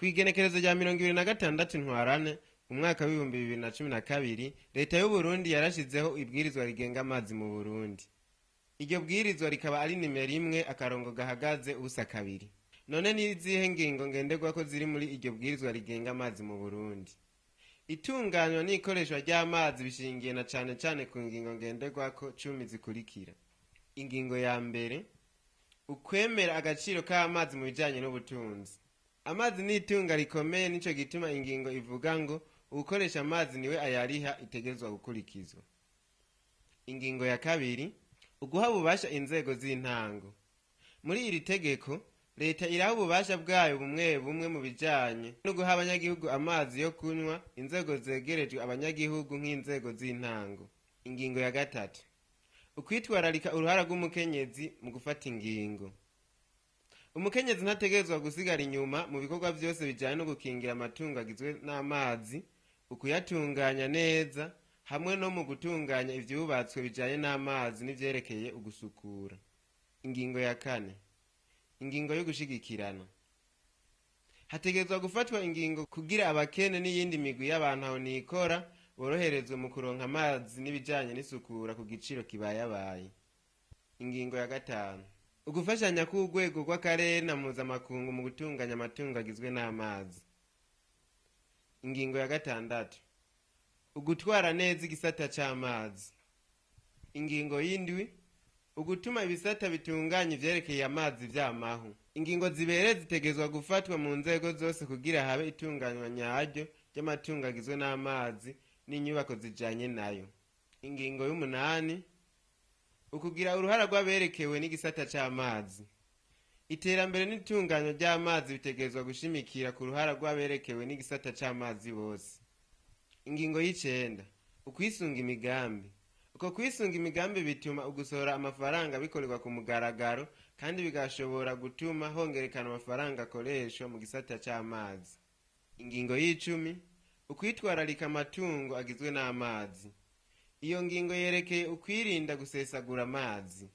Kw'igenekerezo rya 26 Ntwarante umwaka w'2012, Leta y'Uburundi yarashizeho ibwirizwa rigenga amazi mu Burundi. Iryo bwirizwa rikaba ari nimero 1-02. None ni izihe ngingo ngenderwako ziri muri iryo bwirizwa rigenga amazi mu Burundi? Itunganywa n'ikoreshwa ry'amazi bishingiye na cane cane ku ngingo ngenderwako 10 zikurikira. Ingingo ya mbere: ukwemera agaciro k'amazi mu bijanye n'ubutunzi. Amazi ni itunga rikomeye, nico gituma ingingo ivuga ngo uwukoresha amazi niwe ayariha itegerezwa gukurikizwa. Ingingo ya kabiri: uguha ububasha inzego z'intango. Muri iri tegeko, leta iraha ububasha bwayo bumwe bumwe mu bijanye no guha abanyagihugu amazi yo kunywa inzego zegerejwe abanyagihugu nk'inzego z'intango. Ingingo ya gatatu: ukwitwararika uruhara rw'umukenyezi mu gufata ingingo. Umukenyezi ntategerezwa gusigara inyuma mu bikorwa vyose bijanye no gukingira amatungo agizwe n'amazi, ukuyatunganya neza, hamwe no mu gutunganya ivyubatswe bijanye n'amazi n'ivyerekeye ugusukura. Ingingo ya kane: ingingo yo gushigikirana. Hategerezwa gufatwa ingingo kugira abakene n'iyindi migwi y'abantu aho nikora boroherezwe mu kuronka amazi n'ibijanye n'isukura ku giciro kibayabaye. Ingingo ya gatanu: ugufashanya k'urwego rw'akarere na mpuzamakungu mu gutunganya amatungo agizwe n'amazi. Ingingo ya gatandatu: ugutwara neza igisata c'amazi. Ingingo y'indwi: ugutuma ibisata bitunganya ivyerekeye amazi vyamaho. Ingingo zibereye zitegerezwa gufatwa mu nzego zose kugira habe itunganywa nyaryo ry'amatungo agizwe n'amazi n'inyubako zijanye nayo. Ingingo y'umunani: ukugira uruhara rw'aberekewe n'igisata c'amazi. Iterambere n'itunganywa ry'amazi bitegerezwa gushimikira ku ruhara rw'aberekewe n'igisata c'amazi bose. Ingingo y'icenda: ukwisunga imigambi. Uko kwisunga imigambi bituma ugusohora amafaranga bikorerwa ku mugaragaro, kandi bigashobora gutuma hongerekana amafaranga akoreshwa mu gisata c'amazi. Ingingo y'icumi: ukwitwararika amatungo agizwe n'amazi. Iyo ngingo yerekeye ukwirinda gusesagura amazi.